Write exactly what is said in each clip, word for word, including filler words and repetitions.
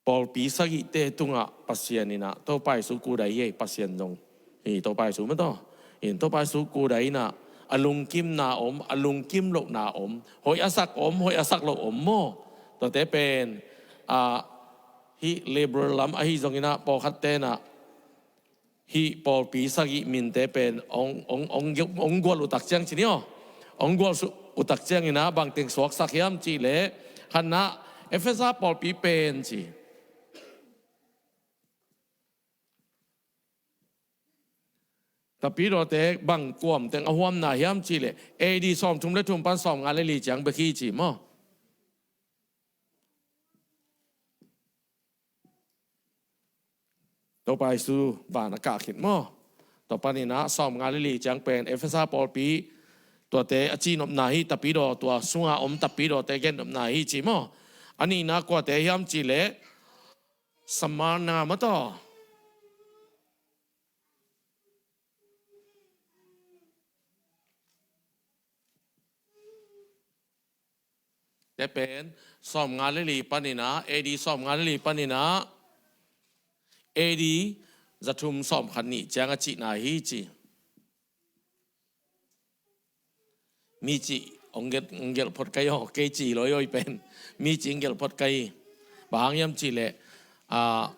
pawlpi sagihte tungah Pasian in ah Topa Jesu kudai hi ei, Pasian zong hi Topa Jesu mah tawh. In Topa Jesu kudai in ah a lungkimna om, a lungkim lohna om, hoih a sak om, hoih a sak loh om maw? Tuate pen, ah, hih liberal lam ahi zongin ah pawlkhatte in ah hih pawlpi sagih minte pen ong, ong, ong, ong gual uh tak ciang ci ni aw. Ong gual su-, uh tak ciangin ah bangteng suaksak hiam cih leh, khatna, Efesa pawlpi pen ci. Tapidawte bang kuamteng a huamna hiam cih leh, A D sawmthum le thum pan sawmnga le li ciang bek hi ci maw? Topa Jesu van a kah khit maw? Tua panin ah sawmnga le li ciang pen Efesa pawlpi, tuate a cihnopna hi, tapidaw, tua sunga om tapidawte gennopna hi ci maw? A nihna kuate hiam cih leh, Smarna mah tawh. Te pen sawmnga le li panin ah, A D sawmnga le li panin ah, A D zathum sawmkhat nih ciang a cihna hi ci. Mi cih ong gelh, ong gelh phot kai aw, kei cih lawi aw, i pen mi cih ong gelh phot kai. Bang hang hiam cih leh, ah,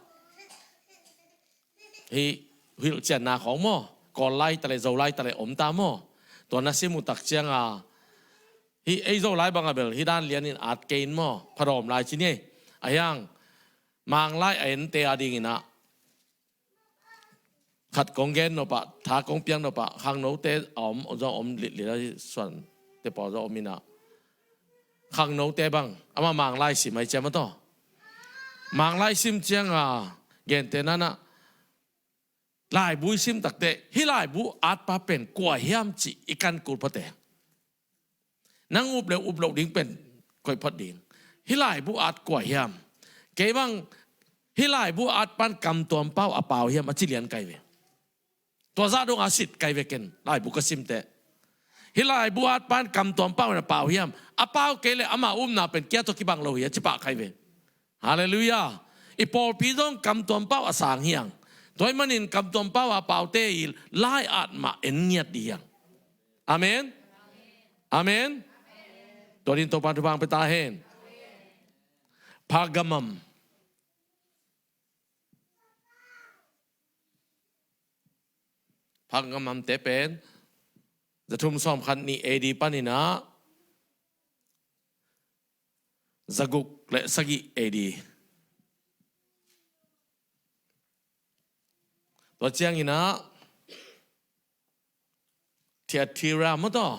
hih hilhcianna khawng maw, Kawl lai ta leh, Zo lai ta leh om ta maw? Tua na sim uh tak ciang a, hih ei Zo lai bang a bel hih dan lianin at kei in maw, phadawm lai ci ni ei. A hiang, Mang lai a ente a dingin ah, khat kong gen nop ah, tha kong piak nop ah, khangnote a om, zong om litlit a, suante pawl zong om in ah, khangnote bang ama Mang lai sim ai ciam a tawh. Mang lai sim ciang a, gente nan ah, laibu i sim takte, hih laibu atpa pen kua hiam cih i kan kul phate. Nang up le up loh ding pen koih phot ding. Hih laibu at kua hiam? Kei bang, hih laibu at pan Kam Tuam Pau a pau hiam, a ci lian kai ve. Tua zah dong a sit kai ve ken, laibu ka simte. Hih laibu at pan Kam Tuam Pau in a pau hiam? A pau kei leh ama upna pen kia tawh kibang lo hi, a ci pah kai ve. Halleluiah. I pawlpi zong Kam Tuam Pau a sang hi hang. Tua ahih manin Kam Tuam Pau a paute i lai at mah en ngiat dih hi hang. Amen. Amen. Tua ding Topa thupha pia ta hen. Pergamum. Pergamum te pen zathum sawmkhat nih A D panin ah zaguk le sagih A D. Tua ciangin ah Thyatira mah tawh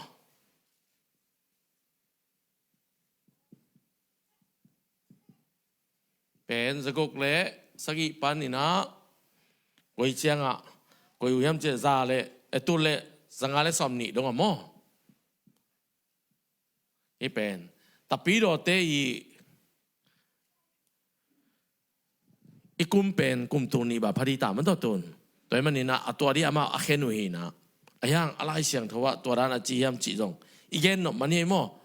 pen zaguk le sagih panin ah, koi ciang ah, koi uh hiam cih leh za le, eh, tul le zanga le sawmnih dong ah maw? Hih pen tapidawte i, i kum pen kum tul nih bang pha ding ta mah tawh tun. Tua ahih manin ah a tua ding amah a khen uh hi in ah, a hiang a Lai Siangtho ah tua dan a ci hiam cih zong i gen nop man hi maw?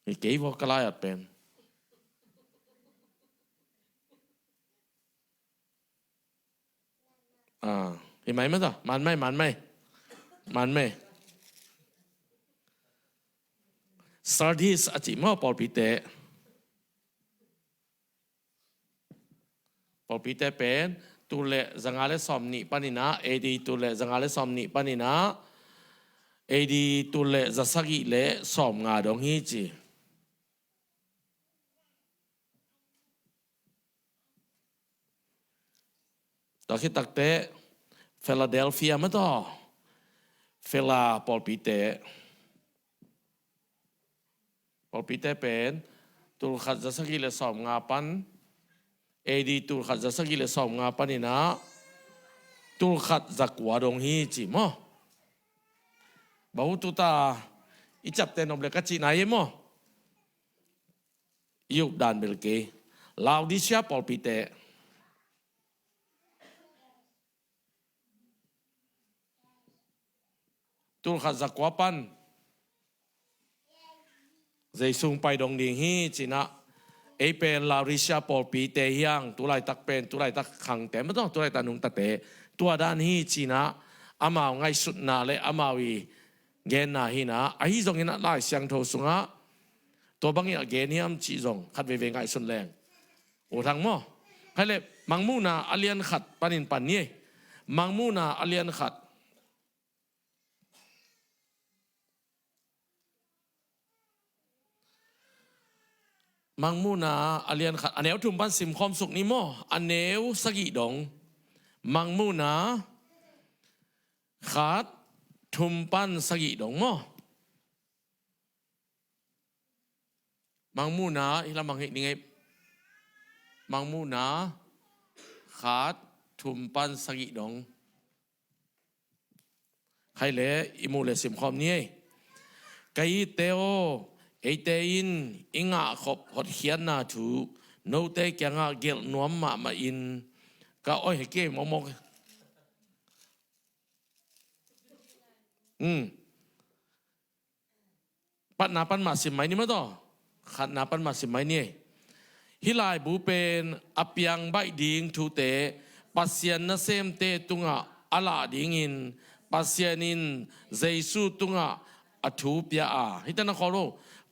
Hi kei vua ka lai at pen. Ah, hi mai mah ta, man mai, man mai. Man mai. Sardis a cih maw, pawlpite. Pawlpite pen tul le zanga le sawmnih panin ah, A D tul le zanga le sawmnih panin ah, A D tul le zasagih le sawmnga dong hi ci. Tua khit takteh Philadelphia mah tawh, Phila pawlpite. Pawlpite pen tul khat zasagih le sawmnga pan, A D tul khat zasagih le sawmnga panin ah tul khat zakua dong hi ci maw? Bahu tuta i ciapteh nop le ka cihna hi maw? I updan bel kei. Laodicea pawlpite. tul khat za kua pan Jesu hong pai dong ding hi ci-in ah, ei pen Laodicea pawlpite hi hang, tu laitak pen, tu laitak khangte maw, tu laitak nungtate, tua dan hi ci-in ah, amau ngaihsutna le amau i genna hi-in ah, ahi zongin ah Lai Siangtho sungah tua bangin a gen hiam cih zong khat veivei ngaihsun leng. U Thang maw? Khai leh, Mangmuhna a lian khat panin pan ni ei. Mangmuhna a lian khat. Mangmuhna a lian khat, a neu thum pan simkhawm suk ni maw? A neu sagih dong. Mangmuhna khat, thum pan sagih dong maw? Mangmuhna, hih lam hang hih ding ei. Mangmuhna khat, thum pan sagih dong. Khai leh, i muh leh simkhawm ni ei. Ka itte aw, eite in i ngahkhop hotkhiatna thu note kiangah gelh nuam mahmah in, ka oi, hei kei mawkmawk. Hmm. Patna pan mah sim mai ni maw taw. Khatna pan mah sim mai ni ei. Hih laibu pen a piang baih ding thute Pasian nasemte tungah a lah dingin Pasian in Jesu tungah a thu pia a. Hihte na khawl lo.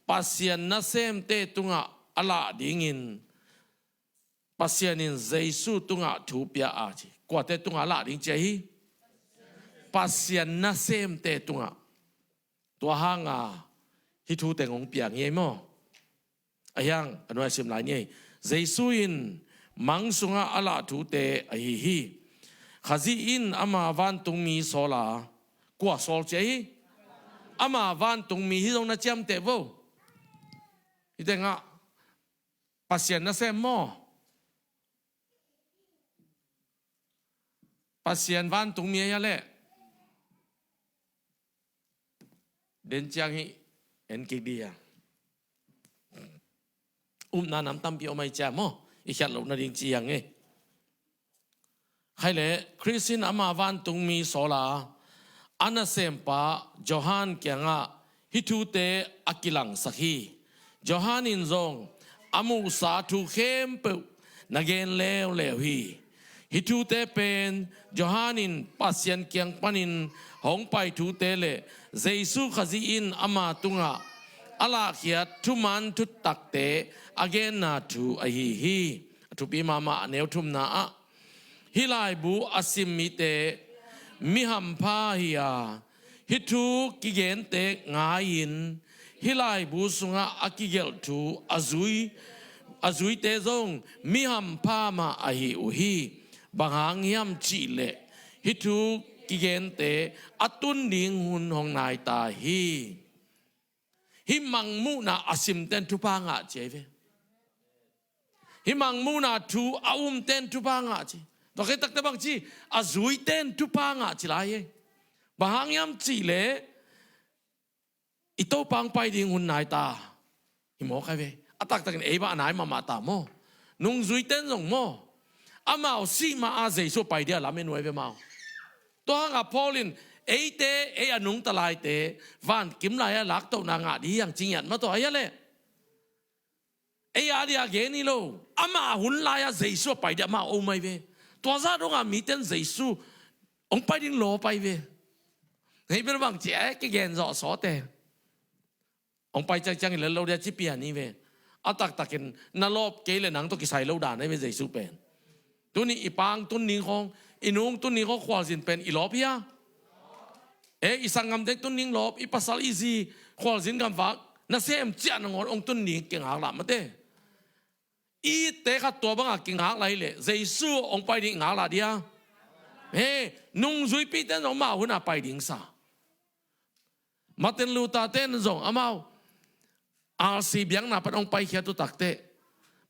Pasian nasemte tungah a lah dingin Pasian in Jesu tungah thu pia a ci. Kuate tungah a lah ding ci ahi? Pasian nasemte tungah. Tua hanga hih thu teng hong piang hi ei maw? Ahi hang, a nuai sim lai ni ei. Jesu in mang sungah a lah thute ahi hi. Khazih in ama vantungmi sawl a, kua sawl ci ahi? Ama vantungmi hi zong na ciamteh vo. Hih tengah Pasian nasem maw? Pasian vantungmi ahi a leh. Den ciang hih en kik dih a. Upna nam tampi om ahi ciang maw? I khiat loh nading ci hiang ei. Khai leh, Khrist in ama vantungmi sawl a, a nasempa Johan kiangah hih thute a kilangsak hi. Johan in zong a muhsa thu khempeuh na gen leuleu hi. Hih thute pen Johan in Pasian kiang panin hong pai thute le Jesu Khazih in ama tungah a lahkhiat thuman thutakte a genna thu ahi hi. A thupi mahmah a neu thumna ah, hih laibu a sim mite mi hampha hi a, hih thu kigente ngai-in hih laibu sungah a kigelh thu a zui, a zuite zong mi hampha mah ahi uh hi. Bang hang hiam cih leh hih thu kigente a tun ding hun hong nai ta hi. Hih Mangmuhna a simten thupha ngah ci ahi ve. Hih Mangmuhna thu a umten thupha ngah ci. Tua khit takte bang ci, a zuiten thupha ngah ci lai hi. Bang hang hiam cih leh i Topa hong pai ding hun nai ta hi mawk ahi ve. A taktakin ei bang a nai mahmah ta maw? Nungzuiten zong maw? Amau sih ma-a Jesu a pai ding a lamen uh ahi ve amau. Tua hangah Paul in eite, ei a nungta laite vankim lai-a laktohna ngah ding hi hang ci ngiat mah tawh ahi a leh. Ei a ding a gen hi lo. Amah hun lai-ah Jesu a pai ding amah a om ahi ve. Tua zah dongah mite in Jesu hong pai ding lawp ahi ve. Hih bel bang ci a, eh, kigen zawh sawte. Hong pai ciangciang i lel lo ding a ci pian hi ve. A taktakin na lawp kei leh nang tawh kisai lo dan ahi ve Jesu pen. Tuni i pa hong tun ding khawng, i nu hong tun ding khawng khualzin pen i lawp hia? Eh, i sanggamte tun ding lawp, i pasal i zi khualzin gamvak nasem ciah nangawn hong tun ding kingaklah mate. I itte khat tua bangah kingaklah hi leh Jesu hong pai ding i ngaklah ding a? He, nungzuipihte in zong amau hun a pai ding sa. Martin Luther-te in zong amau R C biakna pan hong paikhiat uh takteh,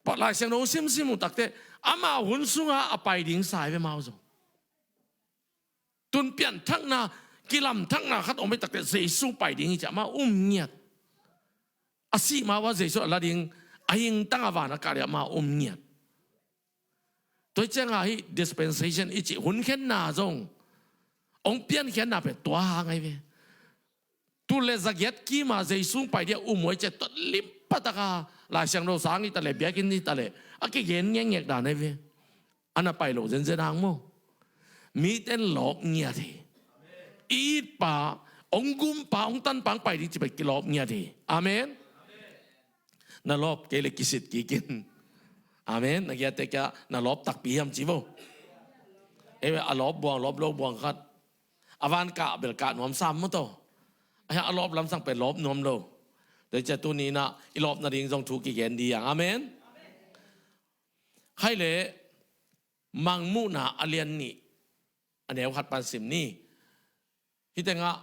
Lai Siangtho hong simsim uh takteh, amau hun sungah a pai ding sa hi ve amau zong. Tun pianthakna, kilamthakna khat om hi takteh Jesu pai ding hi ci-a amau um ngiat. A sih ma-a Jesu a la ding, a hingtang a van a kah ding amau um ngiat. Tua hi ciangah hih dispensation i cih hun khenna zong hong piankhiatna pen tua hang ahi ve. Tul le zagiat kima Jesu pai dia um uh ai cia, tua limpa taka Lai Siangtho sang hi ta le, biakinn hi ta le, a kigen ngekngek dan ai ve. A na pai lo zenzen hang maw. Miten lawp ngiat hi. I itpa, ong gumpa, ong tanpa ong pai ding ci pai kilawp ngiat hi. Amen. Na lawp kei le kisit kikin. Amen. Na giate kia na lawp takpi hiam ci vo. Ei a lawp buang, lawp lo buang khat. A van kah bel kah nuam sam maw taw. A lawp lamsang pen lawp nuam lo. Tua cia tuni inah i lawp nading zong thu kigen ding ang. Amen. Khai le Mangmuhna a lian nih a neu khat pan sim ni. Hih tengah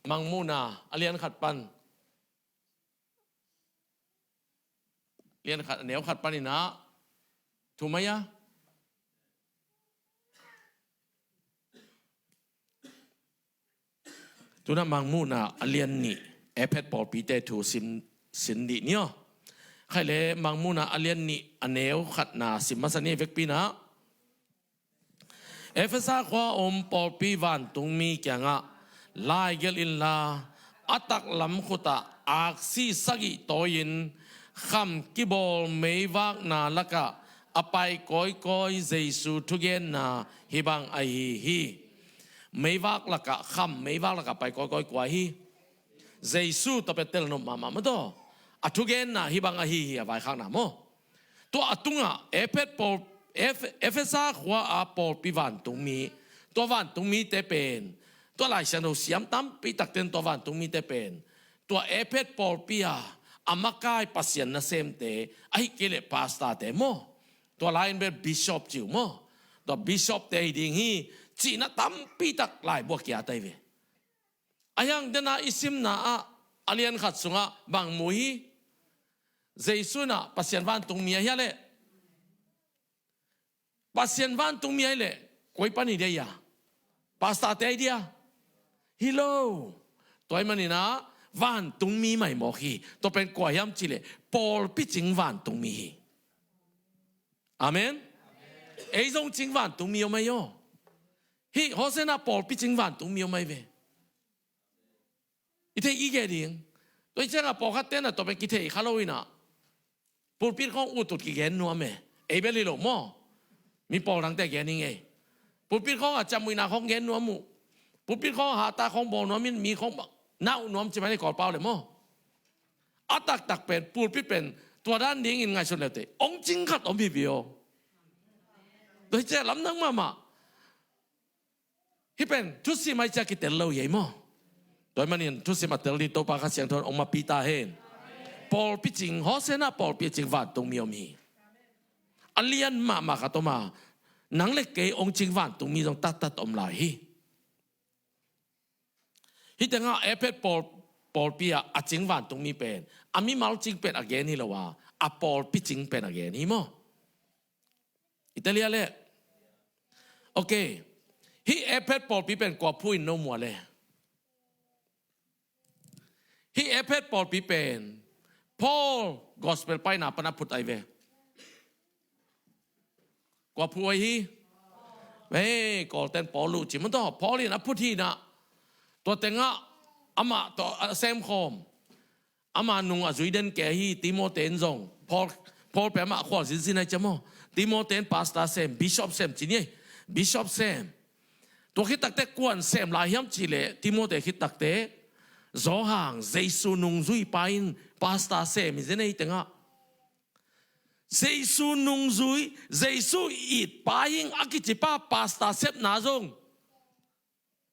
Mangmuhna a lian khat pan, lian khat a neu khat pan inah thu mai a. Tuna Mangmuhna a lian nih, Efesa pawlpite thu sim, sim dih ni aw. Khai le Mangmuhna a lian nih a neu khatna sim masa ni vekpi inah. Efesa khua om pawlpi vantungmi kiangah laigelh inla, a taklam khutah aksi sagih tawi-in kham kibawl meivakna lakah a pai kawikawi Jesu thugenna hih bang ahi hi. Meivak lakah kham, meivak lakah pai kawikawi kua hi? Jesu. Tua pen telnop mahmah maw taw. A thugenna hih bang ahi hi, a vaikhakna maw. Tua a tungah Efet pawl, Ef-, Efesa khua a pawlpi vantungmi, tua vantungmite pen, tua Lai Siangtho siam tampi takten tua vantungmite pen, tua Efet pawlpi a a makai Pasian nasemte, ahih kei leh pastorte maw. Tua lai-in bel bishop ci uh maw. Tua bishopte hi ding hi, cihna tampi tak laibu ah kiat ai ve. A hiang dena i simna ah a lian khat sungah bang mu hi? Jesu inah Pasian vantungmi ahi a leh. Pasian vantungmi ahi leh koi pan hi dia? Pastorte ahi dia? Hi lo. Tua ahih maninah vantungmi maimawk hi. Tua pen kua hiam cih leh pawlpi cing vantungmi hi. Amen. Ei zong cing vantungmi om ahi aw. Hih Hosanna pawlpi cing vantungmi om ahi ve. I thei i gen ding. Tua i ciangah pawlkhatte na tua pen kithei kha lo inah pulpit khawng utut kigen nuam e. Ei bel hi lo maw. Mi pawl dangte gen ing ei. Pulpit khawng a ciammuihna khawng gen nuam uh. Pulpit khawng a hata khawng bawl nuam in mi khawng na uh nuam ci mai ni Kawlpau le maw. A taktak pen pulpit pen tua dan dingin ngaihsun leute ong cing khat om hi viau. Tua hi ciah lamdang mahmah. Hih pen thusim ai ciah kitel lo hi ei maw. Tua ahih manin thusim a tel ding Topa Kha Siangtho in ong mapih ta hen. Pawlpi cing, Hosanna pawlpi a cing vantungmi om hi. A lian mahmah khat om a, nang le kei ong cing vantungmi zong tattat om lai hi. Hih tengah Efet pawl, pawlpi ah a cing vantungmi pen a mimal cing pen a gen hi lo a, a pawlpi cing pen a gen hi maw. I tel hia leh. Ok. Hih Efet pawlpi pen kua phu in no mu a leh? Hih Efet pawlpi pen Paul gospel paina pan a phut ai ve. Kua phu ai hi? Hei, Kawlten Paul uh ci maw taw, Paul in a phut hi inah. Tua tengah amah tawh a semkhawm, ama nung a zui den kei hi. Timote in zong Paul, Paul pen amah khual zinzin ai ciah maw. Timote in pastor sem, bishop sem ci ni ei. Bishop sem. Tua khit takte kuan sem lai hiam cih leh Timote khit takte Johan, Jesu nungzuipa in pastor sem hi zen ei tengah. Jesu nungzui, Jesu itpa hing a kicipa pastor sepna zong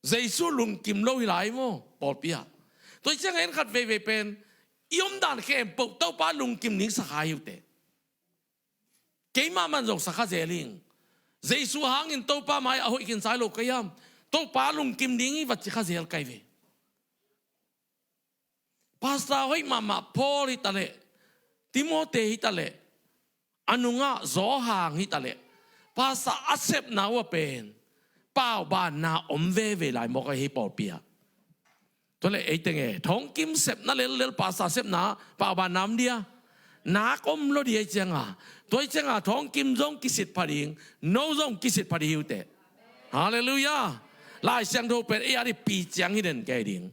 Jesu lungkim lo hi lai maw, pawlpi ah. Tua hi ciangah en khat veivei pen i omdan khempeuh Topa lungkim ding sakha hi uh teh. Keimah man zong sakha zel ing. Jesu hangin Topa mai a hoih khinsa hi lo ka hiam? Topa lungkim ding hi va ci kha zel kai ve. Pastor hoih mahmah Paul hi ta leh, Timote hi ta leh, a nungah Johan hi ta leh, pastor a sepna uh a pen paubanna om veve lai mawk ahi pawlpi ah. Tua leh ei teng e, thawngkim sepna lellel pastor sepna paubanna om dia? Nak om lo dia i cianga. Tua i cianga thawngkim zong kisit pha ding, no zong kisit pha ding hi uh teh. Halleluiah. Lai Siangtho pen ei a dih pi ciang hi den kei ding.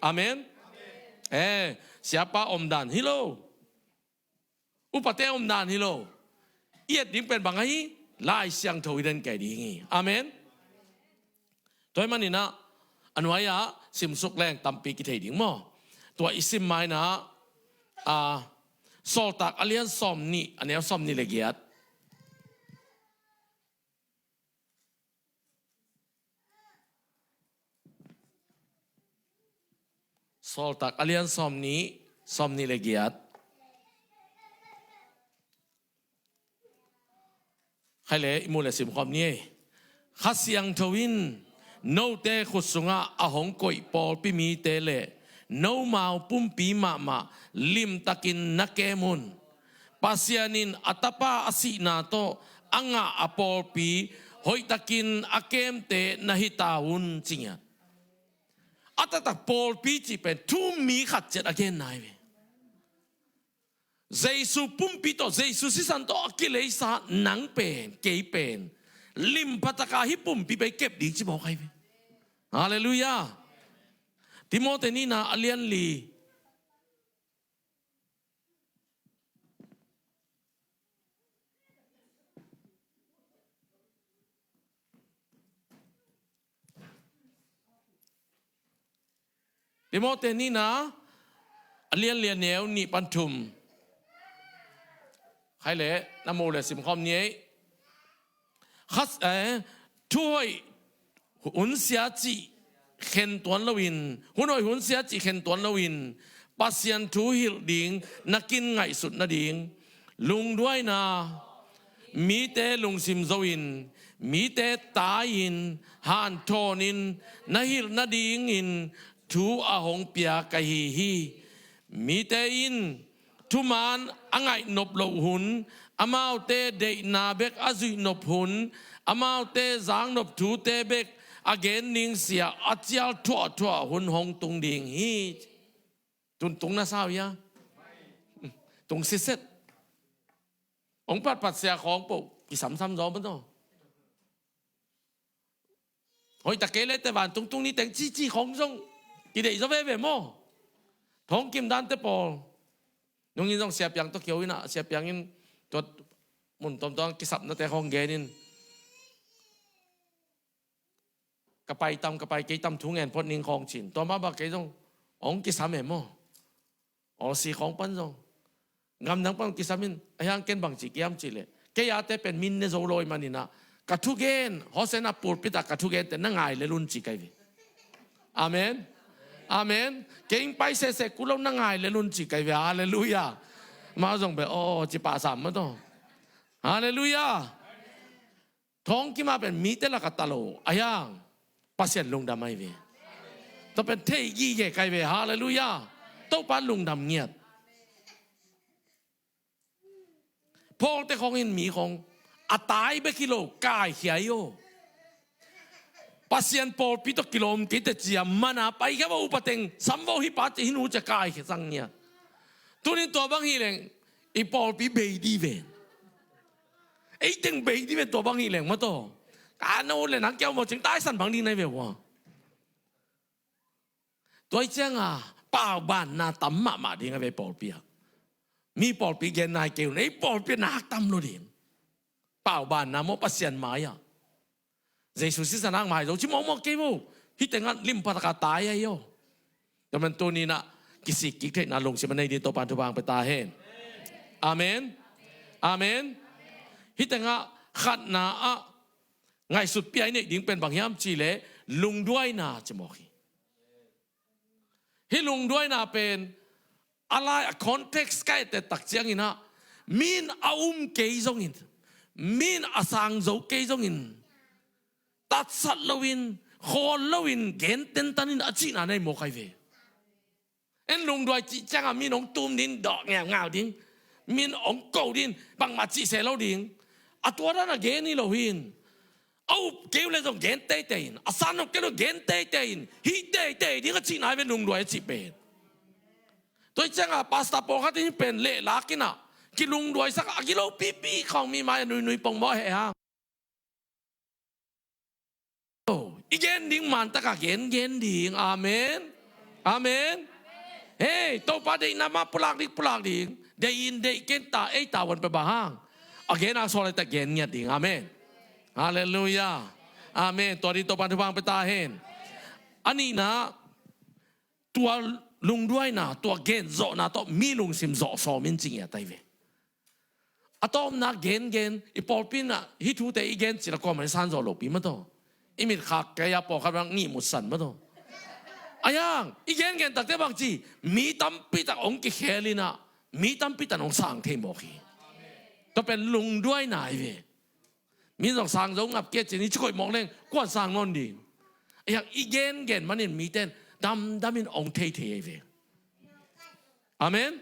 Amen. Eh, siapa omdan hi lo, upate omdan hi lo, i et ding pen bang ahi? Lai Siangtho i den kei ding hi. Amen. Tua hi maninah a nuai-ah simsuk leng tampi kithei ding maw? Tua i sim mainah a, Sawltak a lian sawm nih, a neu sawm nih le giat. Sawltak a lian sawm nih, sawm nih le giat. Khai le, i mu le simkhawm ni ei. Kha Siangtho in note khut sungah a hong koih pawlpi mite le nomau pumpi mahmah limtakin na kem un. Pasian in a Tapa a sihna tawh a ngah a pawlpi hoihtakin a kemte na hi ta un, ci ngiat. A taktak pawlpi cih pen thu mi khat ciat a genna hi ve. Jesu pumpi tawh, Jesu sisan tawh a kileisa nang pen, kei pen lim pha taka hih pumpi pen kep ding ci mawk ahi ve. Halleluiah. Timote nihna a lian li. Timote nihna a lian li, a neu nih pan thum. Khai le, na mu le simkhawm ni ei. Khas, eh, thuhoih hun sia cih khen tuan loin, hun hoih hun sia cih khen tuan loin, Pasian thu hilh ding na kin ngaihsut nading lungduaina, mite lungsim zo-in, mite tai-in, hanthawnin na hilh nadingin thu a hong pia ka hi hi. Mite in thuman a ngaihnop loh hun, amaute deihna bek a zuihnop hun, amaute zaknop thute bek a gen ding sia a cial thuahthuah hun hong tung ding hi. Tun tung na sau ia? Tung siset. Hong patpat sia khawng po kisamsam zaw maw taw. Hoih tak kei leh teh vantung tung ni teng cici khawng zong kideih zaw veve maw? Thawngkim dante pawl. Nungin zong Sia Piang tawh kio inah, Sia Piang in tua mun tuamtuam kisapnate khawng genin, ka pai tam, ka pai kei tam thu ngen phot ning khawng cin. Tua mah bang kei zong hong kisam e maw? Awlsi khawng pan zong, gamdang pan kisamin, a hiang ken bangci kiam cih leh, kei ate pen min ne zo lawi maninah, ka thugen, Hosanna pulpit ah ka thugente na ngai lel un ci kai ve. Amen. Amen. Kei ing pai sese ku lo na ngai lel un ci kai ve. Halleluiah. Mah zong be aw ci pah sam mah taw. Halleluiah. Thawngkim ah pen mite lak a ta lo a hiang, Pasian lungdam ahi ve. Tua pen thei gige kai ve. Halleluiah. Topa lungdam ngiat. Pawlte khawng in mi khawng a tai bek hi lo, kaikhia hi aw. Pasian pawlpi tawh kilawm kei teh cia mana paikhia va upateng sam vo hi pa cia hi nu cia kaikhia sang ngiat. Tunin tua bang hi leng i pawlpi bei di ven. Eiteng bei di ven tua bang hi leng mah taw. Ka no le nang kiau maw cing taisan bang ding nai ve ua. Tua i cianga paubanna tam mahmah ding a ve pawlpi ah. Mi pawlpi gen nai kei un, ei pawlpi nak tam lo ding. Paubanna maw Pasian mai ah. Jesu sisan hang mai zo ci mawkmawk kei vo. Hih tengah lim pha taka tai ahi aw. Tua man tuninah kisik kik theihna lungsim a nei ding Topan thupha hang pia ta hen. Amen. Amen. Hih tengah khatna ah ngaihsut piai neih ding pen bang hiam cih leh lungduaina ci mawk hi. Hih lungduaina pen a lai a context ka ette tak cianginah min a um kei zongin, min a sang zo kei zongin tatsat loin, khawl loin gen tentan in a cihna nei mawk ahi ve. En lungduai cih ciangah min hong tum ding, dawh ngeungau ding, min hong ko ding, bangmah cih se lo ding. A tua dan a gen hi lo hin. A up keu le zong gen teitei in, a san hong keu le zong gen teitei in, hih teitei ding a cihna hi ve lungduai a cih pen. Tua hi ciangah pastor pawlkhat in pen lehlak inah kilungduaisak a gilo pipi khawng mi mai a nuinui pongmawh a heh hang. I gen ding mantakah gen gen ding. Amen. Amen. Hei, Topa deihna mah pulak ding, pulak ding. Deih in, deih ken ta, ei tavuan pia bang hang. A gen a sawl laitak gen ngiat ding. Amen. Halleluiah. Amen. Tua ding Topa thupha pia ta hen. A nihna, tua lungduaina, tua genzawhna tawh mi lungsim zawh sawm in ci ngiat ai ve. A tawpna gengen, i pawlpi in ah hih thute i gen cih la kuamah in san zawh lopi mah tawh. I mitkhak kei a pawlkhat bang ngihmutsan mah tawh. A yang, i gengen takte bang ci, mi tampi tak hong kikhel in ah, mi tampi tak hong sang thei mawk hi. Tua pen lungduaina ai ve. Mi zong sang zo ngap kei cin i ci koih mawk leng, kuan sang nawn ding. A yang, i gengen manin mite in damdam in hong theithei ai ve. Amen.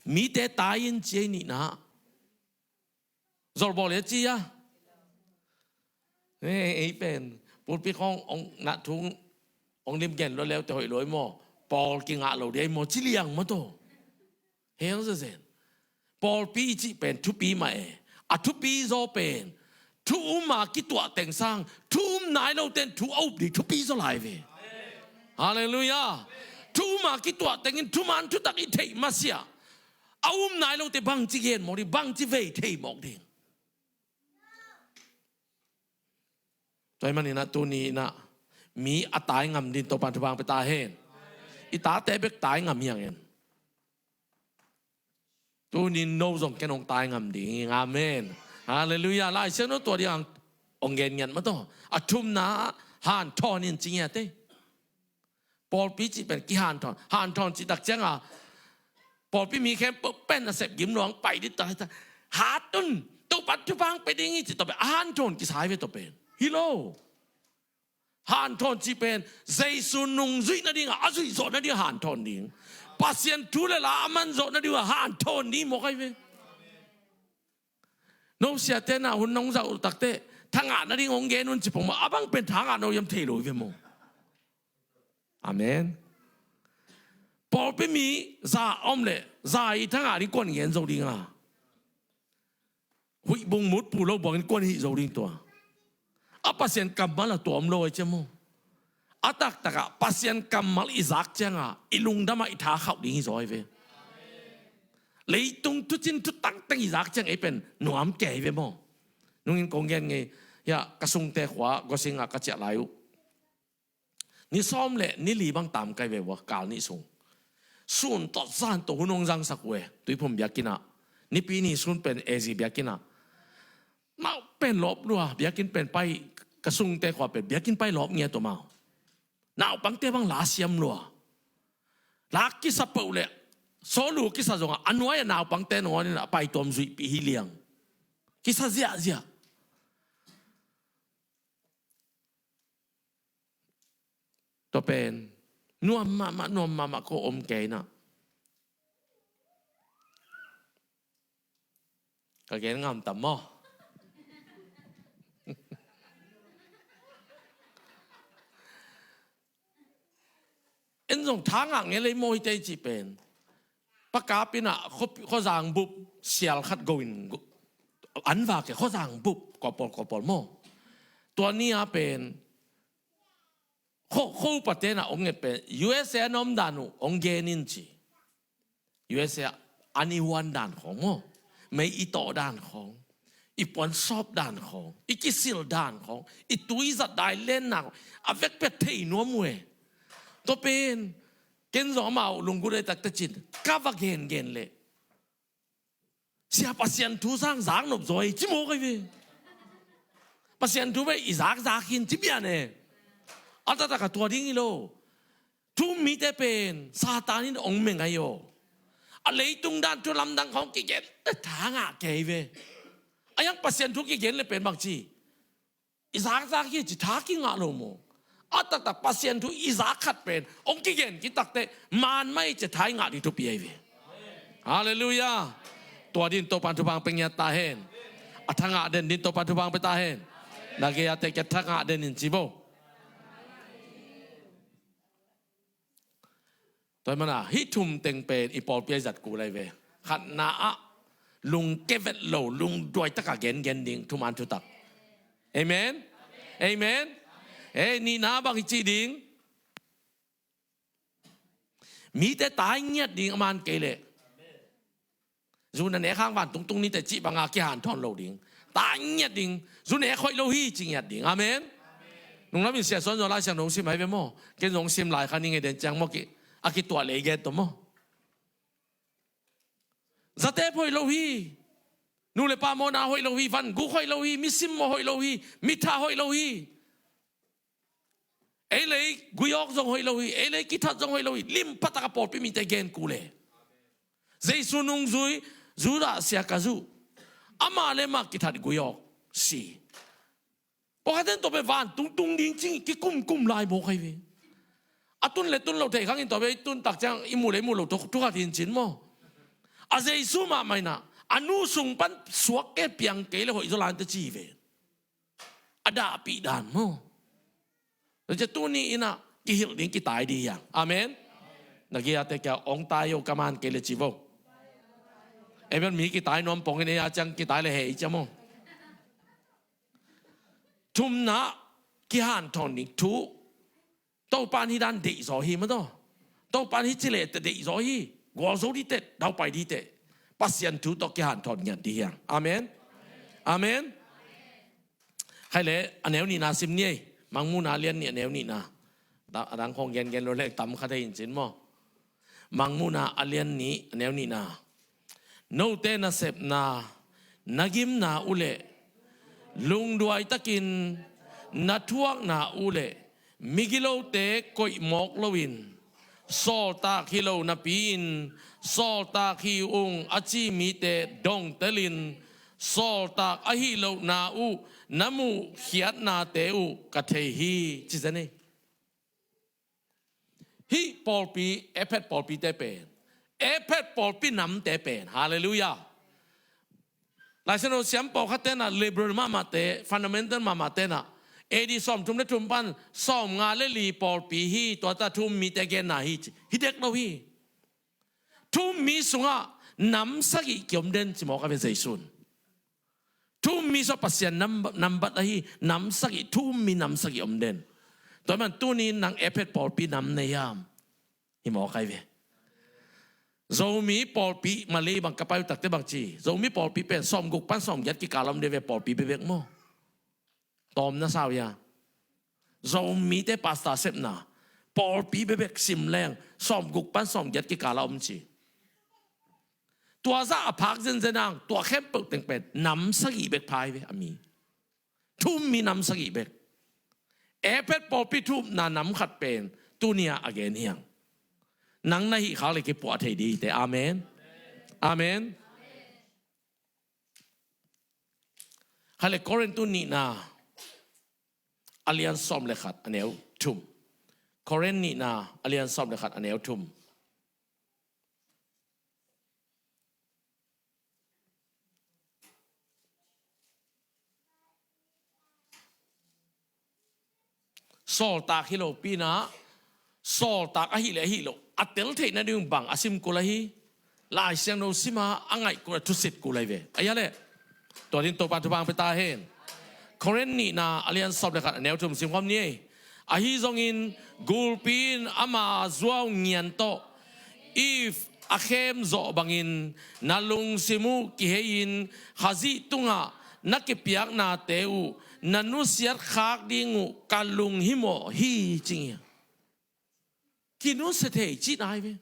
Mite tai in ci ei nihna. Zolbawl ia ci a. Ei pen pulpit khawng hong na thung hong lim gen lua leute hoih lua ei maw. Pawl kingah lo dia ei maw ci liang mah tawh. Heng zezen. Pawlpi i cih pen thupi mah e. A thupi zaw pen thu um a kituah teng sang, thu um nai lote in thu a up ding thupi zaw lai ve. Halleluiah. Thu um a kituah tengin thuman thutak i theih masiah, a um nai lote bangci gen mawk ding, bangci vei thei mawk ding. Tua ahih manin ah tuni in ah mi a tai ngam ding Topa'n thupha pia ta hen. I tate bek tai ngam hi hang en. Tuni in no zong ken hong tai ngam ding. Amen. Halleluiah. Lai Siangtho tua ding hong gen ngiat mah tawh. A thumna hanthawn in ci ngiat ei. Pawlpi cih pen kihanthawn. Hanthawn cih tak ciang a pawlpi mi khempeuh pen a sep gim luang pai ding ta. Hat un, Topa'n thupha pia ding hi cih tua pen a hanthawn kisai ve tua pen. Hi lo. Hanthawn cih pen Jesu nungzuih nading a, a zuih zawh nading a hanthawn ding. Pasian thu le la a man zawh nading a hanthawn ding mawk ai ve. No siate na hun nong zah uh takte, thangah nading hong gen un ci pong maw, a bang pen thangah no hiam thei lo hi ve maw. Amen. Pawlpi mi za om leh za i thangah ding kuan gen zo ding a. Huih bung mut pu lo buangin kuan hih zo ding tua. A Pasian kammal a tua om lo ai cia maw. A taktakah Pasian kammal i zak ciangah i lungdamah i tha khauh ding hi zaw ai ve. Leitung thucin thutak teng i zak ciang ei pen nuam kei ai ve maw. Nungin kong gen ngei. Hiah ka sungte khua Gosing ah ka ciah lai uh. Ni sawm le ni li bang tam kai ve ua kal nih sung. Sun tawh zan tawh hun hong zangsak uh e. Tuiphum biakinn ah. Nipi ni sun pen A Z biakinn ah. Mau pen lawp lua biakinn pen pai ka sungte khua pen biakinn pai lawp ngiat uh mau. Naupangte bang la siam lua. La kisa peuh le sawlu kisa zongah a nuai a naupangte nangawn in a pai tuam zuihpih hi liang. Kisa ziahziah. Tua pen nuam mahmah, nuam mahmah ko om kei na. Ka gen ngam tam maw? En zong thangah nge lei maw hite i cih pen. Pakap in ah khuazang bup sial khat go in an vak e khuazang bup kawpawl kawpawl maw. Tua ni a pen kho, kho upate na ong nget pen U S A na om dan uh ong gen in ci. U S A a ni huan dan khawng maw. Mei i tawh dan khawng, i puan sawp dan khawng, i kisil dan khawng, i tui zat dai len dan khawng a vek pia thei nuam uh e. Tua pen ken zong amau lunggut ai takte cin ka va gengen leh Sia Pasian thu sang zak nop zaw ei ci mawk ai ve. Pasian thu ve i zakzak hin ci pian e. A taktak a tua ding hi lo. Thu um mite pen Satan in ong meng ai aw. A leitung dan thu lamdang khawng kigen te tha ngah kei ve. A yang Pasian thu kigen le pen bang ci. I zakzak hi ci tha kingah lo maw. A taktak Pasian thu i zak khat pen ong kigen kitakte man mai ci tha i ngah ding thupi ai ve. Halleluiah. Tua din Topa'n thupha pia ngiat ta hen. A thangah den din Topa'n thupha pia ta hen. Na gei a te kia thangah den in ci bo. Tua hi mana hih thum teng pen i pawlpi a i zat kul ai ve. Khatna ah lungke vet lo lungduai takah gengen ding thuman thutak. Amen. Amen. Ei nihna bang i cih ding. Mite tai ngiat ding a man kei leh. Zu na nek hang vantung tung ni teh cih banga kihanthawn lo ding. Tai ngiat ding. Zu nek hoih lo hi ci ngiat ding. Amen. Nunglam in Sia Suan zong Lai Siangtho sim hai ve maw. Ken zong sim lai kha ni ngei den ciang maw ki, a kituah lei gen tawh maw. Zatep hoih lo hi. Nu le pa mawhna hoih lo hi. Vanguk hoih lo hi. Mi simmawh hoih lo hi. Mi thah hoih lo hi. Ei lei gui awk zong hoih lo hi. Ei lei kithat zong hoih lo hi. Lim phatak a pawlpi mite gen kul e. Jesu nungzui, Judah sia ka zu. Amah le mah kithat gui awk si. Pawlkhat ten tawh pen vantung tung ding cing kikumkum lai mawk ahi ve. A tun le tun lo thei khang in tawh pen i tun tak ciang i mu le i mu lo thu khat hi in cin maw. A Jesu mahmah in ah a nu sung pan suak kei piang kei le hoih zaw lai in teh ci hi ve. A dahpih dan maw. Tua ciang tuni in ah kihilh ding kitai ding hi hang. Amen. Na gei a te kia ong tai o ka man kei le ci vo. Ei bel mi kitai nuam pong in ei a ciang kitai le heh i cia maw. Thumna kihanthawn ding thu. Topa'n hih dan deih zaw hi maw taw. Topa'n hih ci leh teh deih zaw hi. Gualzo ding teh, daupai ding teh. Pasian thu tawh kihanthawn ngiat ding hi hang. Amen. Amen. Khai leh a neu nihna sim ni ei. Mangmuhna a lian nih a neu nihna. A dang khong gengen lo leng tam kha thei in cin maw. Mangmuhna a lian nih a neu nihna. Note nasepna na gimna uh leh lungduai takin na thuakna uh leh migilote koih mawk loin sawltak hi lo napi-in sawltak hi ung a ci mite dongtelin sawltak ahi lohna uh na muhkhiatnate uh ka thei hi. Ci zen ei. Hih pawlpi, Efet pawlpite pen, Efet pawlpi namte pen, halleluiah. Laisiangtho siam pawlkhat tenah liberal mahmahte, fundamental mahmahte nah A D sawmthum le thum pan sawmnga le li pawlpi hi, tua ta thu-um mite genna hi ci. Hi dek lo hi. Thu-um mi sungah nam sagih kiom den ci mawk a ve Jesu'n. Thu-um mi sungah Pasian nam, nambat ahi nam sagih, thu-um mi nam sagih om den. Tua man tuni nang Efet pawlpi nam na hiam? Hi mawk ahi ve. Zomi pawlpi Malay bang ka pai uh takte bang ci. Zomi pawlpi pen sawmguk pan sawmgiat kikal a om ding ve pawlpi bekbek maw. Tawm na sau hia. Zomite pastor sepna pawlpi bekbek sim leng sawmguk pan sawmgiat kikal a om ci. Tua zah a phak zenzen ang tua khempeuh teng pen nam sagih bek pha hi ve a mi. Thu-um mi nam sagih bek. Efet pawlpi thu-upna nam khat pen tuni-ah a gen hi hang. Nang na hih khak leh kipuah thei ding hi teh. Amen. Amen. Khai leh Korintu nihna a lian sawm le khat a neu thum. Korin nihna a lian sawm le khat a neu thum. Sawltak hi lopi-in ah sawltak ahih leh ahih loh a tel theihna ding bang a sim kul ahi. Lai Siangtho sim a, a ngaih kul a, thusit kul ahi ve. Ahi a leh tua ding Topa thupha pia ta hen. Korin nihna a lian sawm le khat a neu thum sim khawm ni ei. Ahi zongin gulpi in ama zuau ngian tawh Eve a khem zawh bangin na lungsim uh kihei-in Khazih tungah na kipiaknate uh na nusiat khak ding uh ka lunghimawh hi ci hi. Kinusia thei cihna hi ve.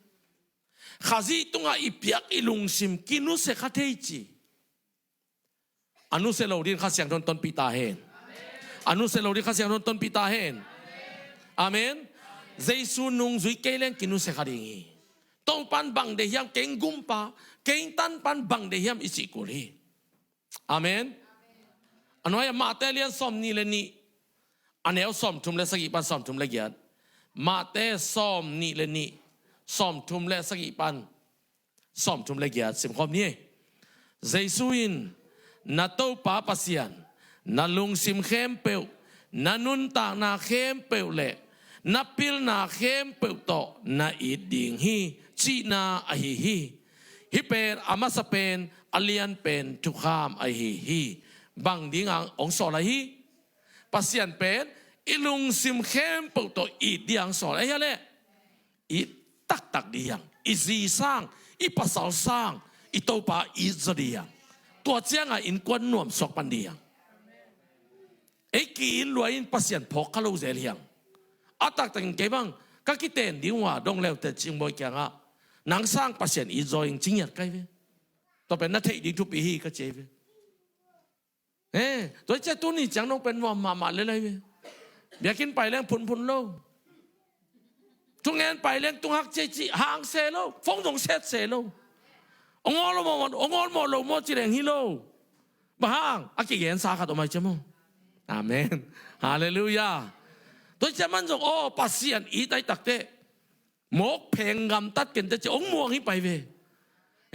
Khazih tungah i piak i lungsim kinusia kha thei ci. A nusia lo ding Kha Siangtho in tonpih ta hen. A nusia lo ding Kha Siangtho in tonpih ta hen. Amen. Jesu nungzui kei leng kinusia kha ding hi. Topa'n bang deih hiam, kei gumpa, kei tanpa'n bang deih hiam i cih kul hi. Amen. A nuai-ah Mate lian sawm nih le nih a neu sawmthum le sagih pan sawmthum le giat. Mate sawm nih le nih sawmthum le sagih pan sawmthum le giat sim khawm ni ei. Jesu in na Topa Pasian na lungsim khempeuh, na nuntakna khempeuh le na pilna khempeuh tawh na it ding hi cihna ahi hi. Hih pen a masa pen a lian pen thukham ahi hi. Bang ding a hong sawl ahi? Pasian pen i lungsim khempeuh tawh it ding a hong sawl ahi a leh. It taktak dih hiang. I zi sang, i pasal sang, i Topa it zaw dih hiang. Tua ciangah innkuan nuam suak pan dih hiang. Ei ki-it lua in Pasian phawk kha lo zel hiang. A taktakin kei bang ka kiten ding uh a dong leuteh cingbawi kiangah nang sang Pasian it zaw ing ci ngiat kai ve. Tua pen na theih ding thupi hi ka ci ei ve. Eh, tua ciah tuni ciang nong pen nuam mahmah lelai ve. Biakinn pai leng phunphun lo. Thungen pai leng tunghak ciah cih hang se lo. Phone zong set se lo. Ong awl lo maw, ong awl maw lo maw ci leng hi lo. Bang hang, a kigensa khat om ai ciah maw. Amen. Halleluiah. Tua ciah man zong aw Pasian it ai takteh mawk pheng gamtat kenteh ci ong muang hi pai ve.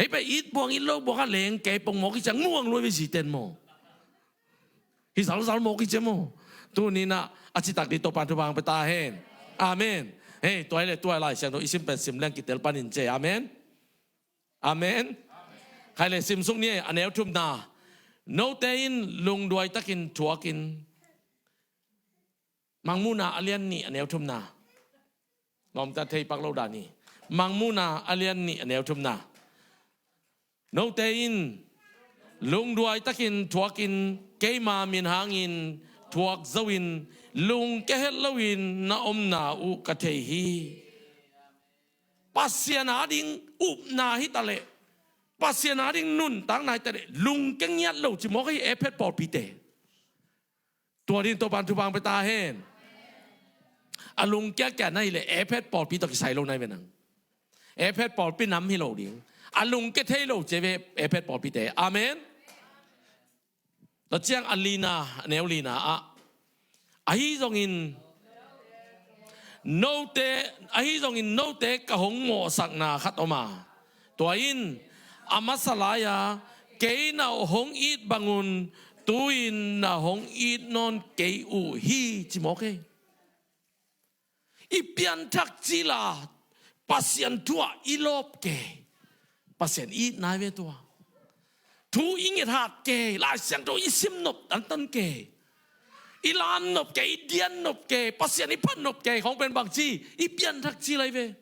Ei pai it buang it lo buang a leng kei pong mawk hi ciang muang luai ve ziten maw. Hi zalzal mawk hi ciang maw. Tuninah a citak dih Topan thupha hong pia ta hen. Amen. Hei, tua hi leh tua Lai Siangtho i sim pen sim leng kitel panin ci ei. Amen. Amen. Khai leh sim suk ni ei, a neu thumna. Note in lungduai takin thuakin. Mangmuhna a lian nih a neu thumna. Lawmta thei pak lo dan hi. Mangmuhna a lian nih a neu thumna. Note in lungduai takin thuakin keima min hangin thuak zo in lungkia het loin na omna uh ka thei hi. Pasian ading upna hi taleh, Pasian ading nuntakna hi taleh lungkia ngiat lo ci mawk hi Efesa pawlpite. Tua ding Topan thupha hong pia ta hen. A lungkia kia na hi leh Efesa pawlpi tawh kisai lo nai ve nang. Efesa pawlpi nam hi lo ding. A lungkia thei lo ci ei ve Efesa pawlpite. Amen. Tua ciang a lina, a neu lina ah. Ahi zongin note, ahi zongin note ka hong mawhsakna khat om a. Tua in a masa lai-a kei na hong it bangun tu-in na hong it nawn kei uh hi ci mawk ei. I pianthak cila Pasian thu ah i lawp kei. Pasian it nai ve tua. Thu i ngethat kei, Lai Siangtho i sim nop tantan kei. I lam nop kei, i dian nop kei, Pasian i phat nop kei, khong pen bang ci, i pianthak cila hi ve.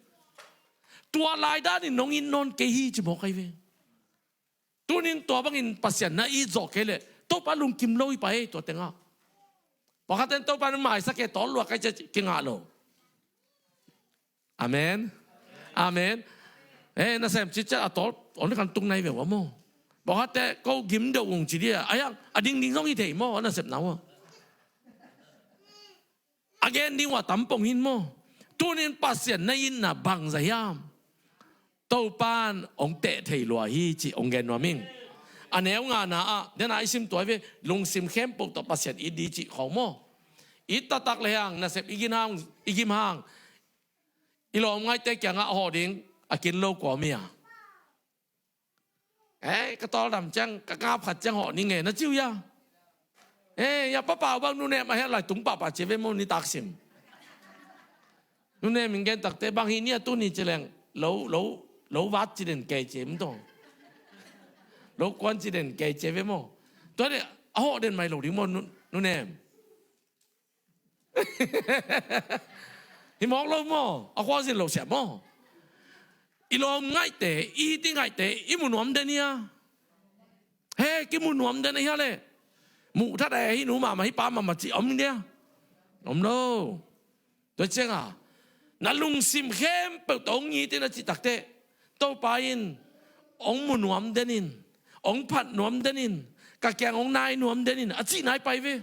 Tua lai danin nong it nawn kei hi ci mawk ai ve. Tunin tua bangin Pasian na it zawh kei leh Topa lungkim lo hi pai ei tua tengah. Pawlkhatte in Topa in maisak kei tawl luak kai ciah kingah lo. Amen. Amen. Eh, nasem citciat a tawl on kan tung nai ve ua maw. Pawlkhatte ko gim deuh ung ci dia. A hiang a dingding zong hi thei maw, a nasepna ua. A gen ding ua tam pong hin maw. Tunin Pasian na itna bangzah hiam? Topan hong teh thei lua hi cih hong gen nuam ing. A neu ngana ah dena i sim tuai ve, lungsim khempeuh tawh Pasian it dih cih khawng maw. It taktak le hang nasep i gim hang, i gim hang. I lawm ngaihte kiangah a hawh ding a kin lo kua mi a. Eh, ka tawldam ciang ka ngap khat ciang hawh ning e na ci uh hia. Eh, ya papau bang nunem a hiat lai tung pahpah ci ve maw nitak sim. Nunem in gen takte bang hi ni a tuni ci leng lo, lo, lo vat ci den kei ci em tawh. Lo kuan ci den kei ci ve maw. Tua de a hawh den mai lo ding maw nunem. Hi mawk lo maw, a khuazin lo siah maw. I lawm ngaihte, i hiti ngaihte i mu nuam den hia. He, kimu nuam den a hia le. Muh that a hi nu mahmah, hi pa mahmah cih om dia. Om lo. Tua cianga na lungsim khempeuh tawh hong ngitin a cih takte Topa in hong mu nuam denin, hong phat nuam denin, ka kiang hong nai nuam denin a cih nai pai ve.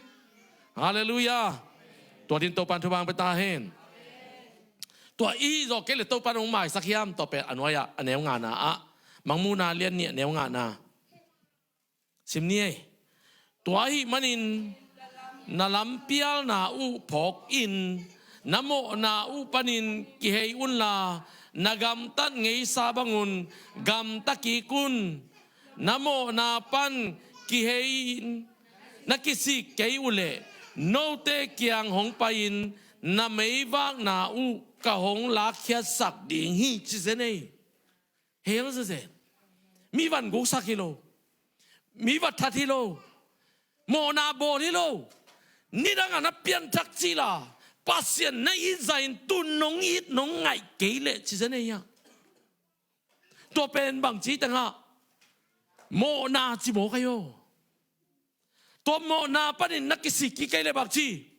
Halleluiah. Tua din Topan thupha hong pia ta hen. Tua i hih zawh kei le Topan hong maisak hiam tua pen a nuai-ah a neu ngana ah, Mangmuhna lian nih a neu ngana. Sim ni ei. Tua ahih manin na lampialna uh phawk in, na mawhna uh panin kihei unla, na gamtat ngeisa bangun gamta kik un. Na mawhna pan kihei in na kisik kei uhleh note kiang hong pai-in na meivakna uh ka hong lakkhiatsak ding hi ci zen ei. Hel zezen. Mi van guksak hi lo. Mi va that hi lo. Mawhna bawl hi lo. Nidangah na pianthak cila Pasian na it zah in tu nong it nong ngaih kei leh ci zen ei ah. Tua pen bangci tengah mawhna ci mawk ai aw. Tua mawhna panin na kisik kik kei leh bangci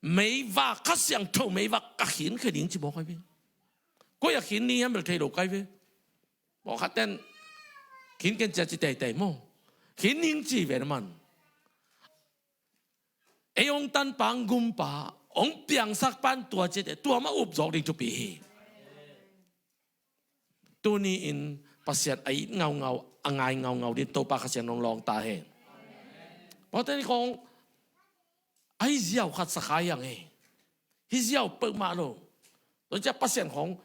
meivak, Kha Siangtho meivak ka khinkhia ding ci mawk ai ve. Koi a khin ni hiam bel thei lo kai ve. Mawkhatten khin ken cia ci teitei maw? Khin ning ci ve na man. Ei hong tanpa hong gumpa hong piangsak pan tua ciate tua mah upzawk ding thupi hi. Tuni-in Pasian a it ngaungau, a ngai ngaungau ding Topa Kha Siang nong lawng ta hen. Paute ni khong a hi ziau khat sakha hiang hi. Hi ziau peuhmah lo. Tua ciah Pasian khong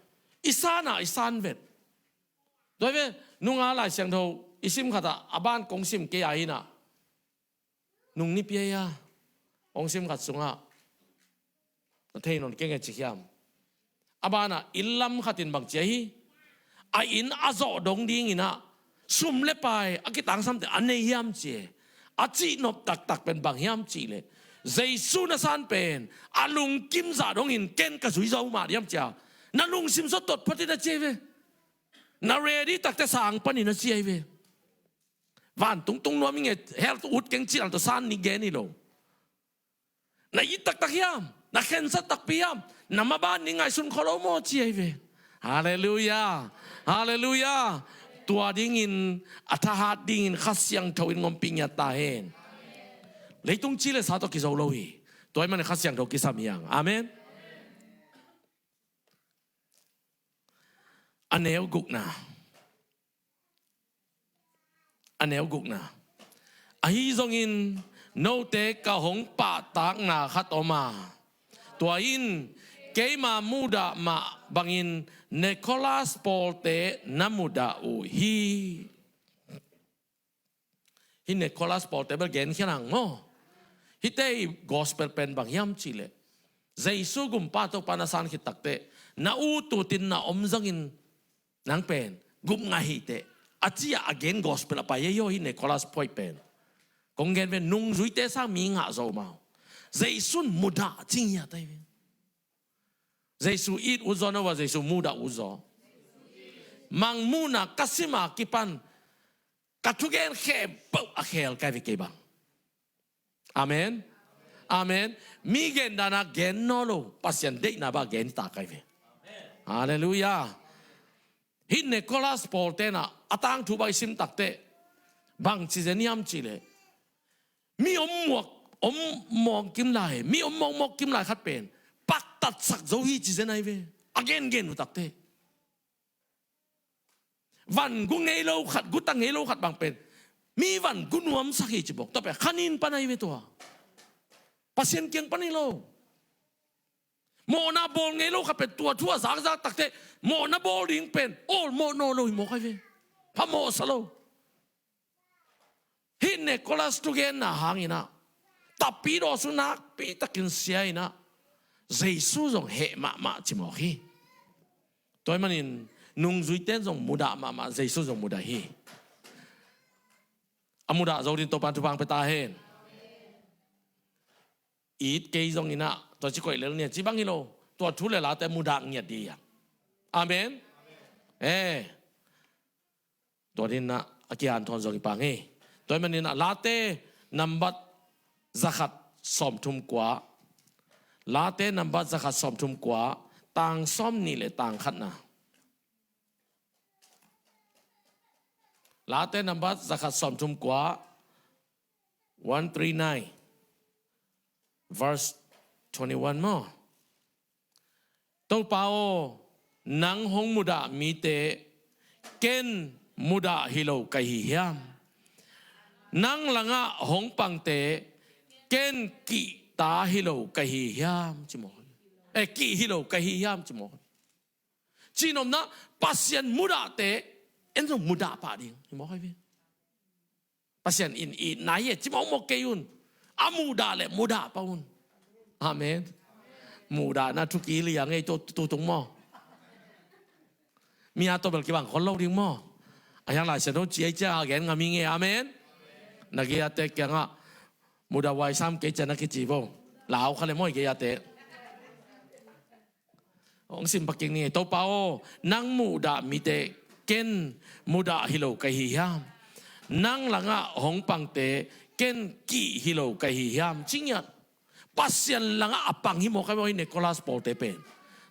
i san a i san vet. Tua hi ve, nunga Lai Siangtho i sim khat ah a ban kong sim kei a hi nah. Nung nipi a hong sim khat sungah na thei nawn keng e ci hiam? A banah inn lam khatin bang ci a hi? A inn a zawh dong dinginah sum le pai a kitangsamte a nei hiam ci e. A cihnop taktak pen bang hiam cihleh Jesu na san pen a lungkim zah dongin ken ka zui zo mah diam cia na lungsim sawt tot phatin a ci a hi ve. Na ready takte sang panin a ci a hi ve. Vantung tung nuam i nge, hell ut keng cih lam tawh san ni gen hi lo. Na it taktak hiam? Na khensat takpi hiam? Na maban ni ngaihsun kho lo maw ci a hi ve. Halleluiah. Halleluiah. Tua dingin a thahat dingin Kha Siangtho in ngompih ngiat ta hen. Leitung ci le sa tawh kizo lo hi. Tua ahih manin Kha Siangtho kisam hiang. Amen. A neu gukna. A neu gukna. Ahi zongin note ka hong pahtakna khat om a, tua in keima mudah mah bangin Nicholas pawlte na mudah uh hi. Hih Nicholas pawlte bel genkhia nang maw? Hihte i gospel pen bang hiam cihleh Jesu gumpa Topa na san khit takteh na ut utin na om zongin nang pen gupngah hi teh a ci-ah a gen gospel a pai ei aw. Hih Nicholas pawlte pen kong gen ve, nungzuite sang mi ngah zo mau. Jesu in mudah ci ngiat ai ve. Jesu it ut zaw, no va Jesu mudah ut zaw. Mangmuhna ka sim a kipan ka thugen khempeuh a khel kai ve kei bang. Amen. Amen. Mi gen dana gen nawn lo, Pasian deihna bang gen ta kai ve. Halleluiah. Hih Nicholas pawlte na a tangthu bang i sim takteh bang ci zen hiam cihleh mi om muak om mawng kim lai, mi om mawng mawk kim lai khat pen paktatsak zo hi ci zen ai ve. A gengen uh takteh van gu ngei lo khat, gu ta ngei lo khat bang pen mi van gu nuamsak hi ci bawk. Tua pen khanin pan ai ve tua. Pasian kiang pan hi lo. Mawhna bawl ngei lo khat pen tua thu a zakzak takteh mawhna bawl ding pen awlmawh nawn lo hi mawk ai ve. Phamawhsa lo. Hih Nicholas thugenna hanginah tapidaw sung nakpi takin sia inah Jesu zong heh mahmah ci mawk hi. Tua ahih manin nungzuite in zong mudah mahmah, Jesu zong mudah hi. A mudah zo dingin Topa'n thupha hong pia ta hen. It kei zonginah tua ci koih lel nia ci bang hi lo. Tua thu le late mudah ngiat dih a. Amen. Eh. Tua dinah a kihanthawn zong i pang hi. Tua ahih maninah Late nambat zakhat sawmthum kua. Late nambat zakhat sawmthum kua, tang sawmnih le tang khatna. Late nambat zakhat sawmthum kua, one three nine, verse twenty-one maw. Topa aw, nang hong mudah mite ken mudah hi lo ka hi hiam? Nang langah hong pangte ken kihta hi lo ka hi hiam? Ci mawk hi. Eh, kih hi lo ka hi hiam? Ci mawk hi. Cihnopna, Pasian mudahte en zong mudah pah ding hi mawk hi ve. Pasian in itna hi e ci mawkmawk kei un. A mudah le mudah pah un. Amen. Muhdahna thuki liang ei tu, tutung maw? Mi a tawh bel kibang khol lo ding maw? A hiang Lai Siangtho ci ei cia a gen ngam hi ngei. Amen. Na gei a tek kiangah mudah huai sam kei cia na kici vo. Lau kha le maw i gei-a te. Hong sim pak kik ni. Topa aw, nang muhdah mite ken mudah hi lo ka hi hiam? Nang langah hong pangte ken kih hi lo ka hi hiam? Ci ngiat. Pasian langah a pang hi maw ka hi maw hi Nicholas pawlte pen.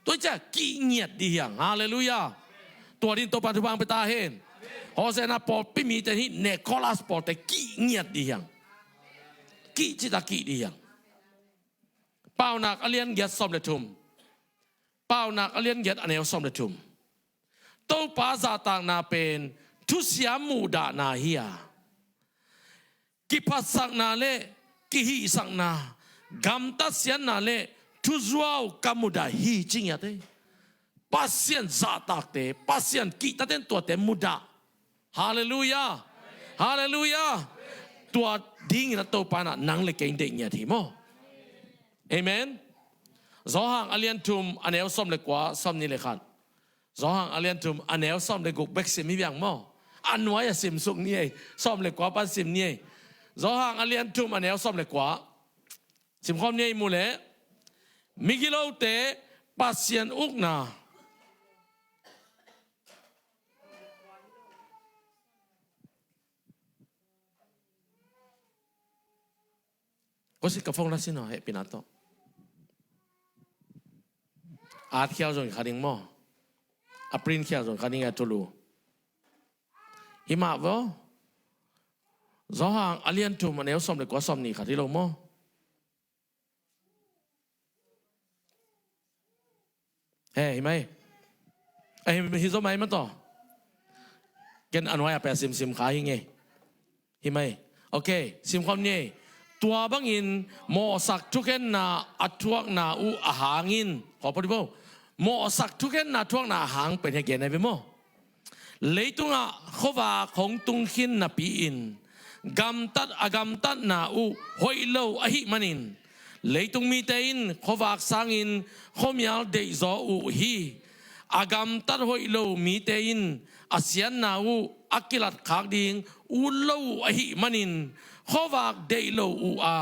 Tua hi ciah kih ngiat di hiang. Halleluiah. Tua din Topa thupha hong pia ta hen. Hosanna pawlpi mite hi Nicholas pawlte kih ngiat di hiang. Kih cita kih di hiang. Paunak a lian giat sawm le thum. Paunak a lian giat a neu sawm le thum. Topa zahtakna pen thusia muhdahna hi a, kiphatsakna le kihihsakna, gamtat siatna le thuzuau ka mudah hi ci ngiat ei. Pasian zahtakte, Pasian kihtaten tuate mudah. Halleluiah. Halleluiah. Tua dingin a Topa in ah nang le kei deih ngiat hi maw? Amen. Johan a lian thum a neu sawm le kua, sawm nih le khat. Johan a lian thum a neu sawm le guk bek sim hi viang maw? A nuai-ah sim suk ni ei. Sawm le kua pan sim ni ei. Johan a lian thum a neu sawm le kua. Simkhawm ni ei mu leh. Migilote Pasian ukna. Ko si ka phone la sin aw, hehpihna tawh. At khiau zong kha ding maw? A print khiau zong kha ding a thulu. Hi mah vaw. Johan a lian thum a neu sawm le kua, sawm nih khat hi lo maw? He, hi mai. Eh, hi, hi zo mai ma tawh. Ken a nuai a pia simsim kha hi ngei. Hi mai. Ok, simkhawm ni ei. Tua bangin mawhsak thukhenna a thuakna uh a hangin. Khaw pawh di bo. Mawhsak thukhenna thuakna a hang pen he gen ai ve maw? Leitungah khuavak hong tung khin napi-in gamtat a gamtatna uh hoih lo ahih manin, leitung mite in khuavak sangin khuamial deihzaw uh hi. A gamtat hoih lo mite in a siatna uh a kilatkhak ding ut lo uh ahih manin, khuavak deih lo uh a,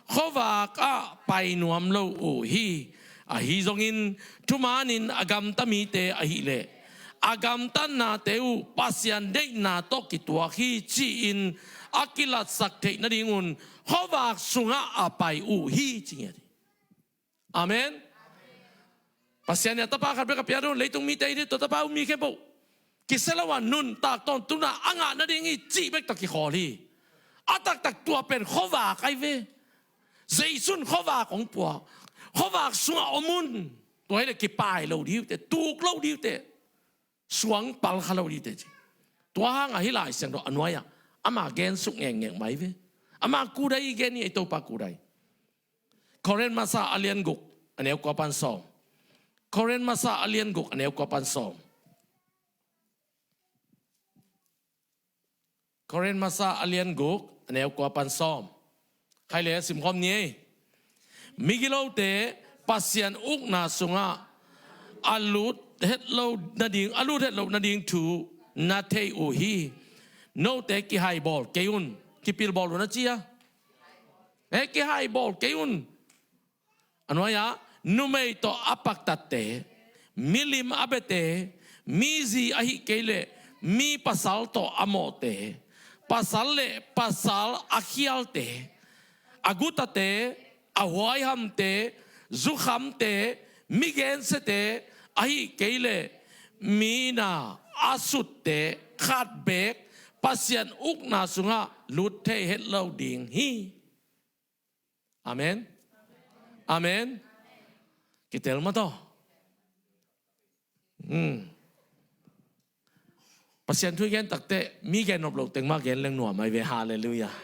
khuavak ah pai nuam lo uh hi. Ahi zongin, thumanin a gamta mite ahih leh a gamtatnate uh Pasian deihna tawh kituak hi ci-in a kilatsak theih nadingun khuavak sungah a pai uh hi ci ngiat hi. Amen. Pasian in a tapa khat bek a pia dun, leitung mite in hi tua tapa uh mi khempeuh kisia lo a nuntak tawntungna a ngah nading hi cih bek tawh kikhawl hi. A taktak tua pen khuavak ai ve. Jesu in khuavak hong puak. Khuavak sungah om un. Tua hi leh kipai lo ding uh teh, tuk lo ding uh teh, suang pal kha lo ding uh teh ci. Tua hangah hih Lai Siangtho a nuai-ah ama gen suk ngekngek mai ve. Ama kudai i gen hi, ei Topa kudai. Korin masa a lian guk a neu kua pan sawm. Korin masa a lian guk a neu kua pan sawm. Korin masa a lian guk a neu kua pan sawm. Khai le simkhawm ni ei. Migilote Pasian ukna sungah a lut het lo nading, a lut het lo nading thu na thei uh hi. Note kihaibawl kei un. Kipilbawl un a ci a. Eh, kihaibawl kei un. A nuai-ah numei tawh a paktatte, milim a biate, mi zi ahih kei leh mi pasal tawh a mawhte, pasal le pasal a khialte, a gutate, a huaihamte, zukhamte, mi gensiate, ahih kei leh mi na a sutte khat beek Pasian ukna sungah lut thei het lo ding hi. Amen. Amen. Kitel ma tawh. Hmm. Pasian thu i gen takteh mi gen nop loh teng mah gen leng nuam ai ve. Halleluiah.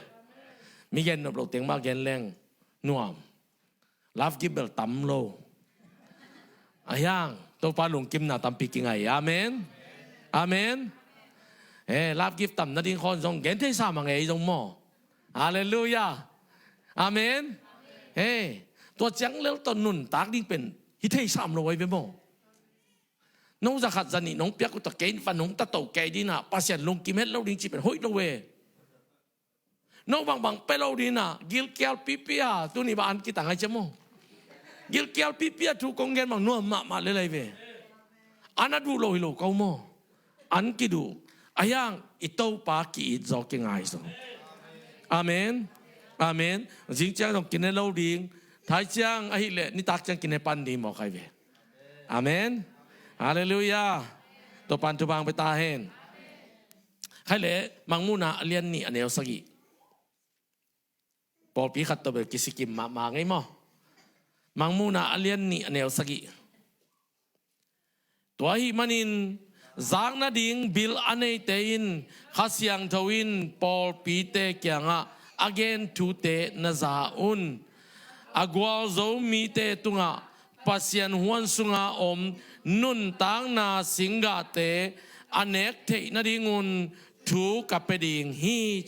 Mi gen nop loh teng mah gen leng nuam. Love gift bel tam lo. A hiang, Topa lungkimna tampi kingai. Amen. Amen. Eh, love gift tam nading khawng zong gen thei sam a ngei zong maw. Halleluiah. Amen. Hei, tua ciang lel tawh nuntak ding pen hi thei sam lo ai ve maw? No za khat za nih nong piak uh tawh kei van hong ta to kei ding a, Pasian lungkim het lo ding cih pen hoih lo ve. No bangbang pia lo ding a, gilkial pipi a, tuni bang an kitang ai cia maw. Gilkial pipi a thu kong gen bang nuam mahmah lel ai ve. An a duh lo hi lo kau maw. An kiduh. A hiang i Topa ki-it zaw kingai zaw. Amen. Amen. Zing ciang zong kine lo ding. Thai ciang ahileh nitak ciang kine pan ding mawk ai ve. Amen. Halleluiah. Topan thupha pia ta hen. Khaileh Mangmuhna a lian nih a neu sagih. Pawlpi khat tawh bel kisikim mahmah ngei maw. Mangmuhna a lian nih a neu sagih. Tua ahih manin zak nading bil a neite in Kha Siangtho in pawlpite kiangah a gen thute na za un. A gualzo mite tungah Pasian huan sunga om nuntakna singgahte a nek theih nadingun thu ka pia ding hi.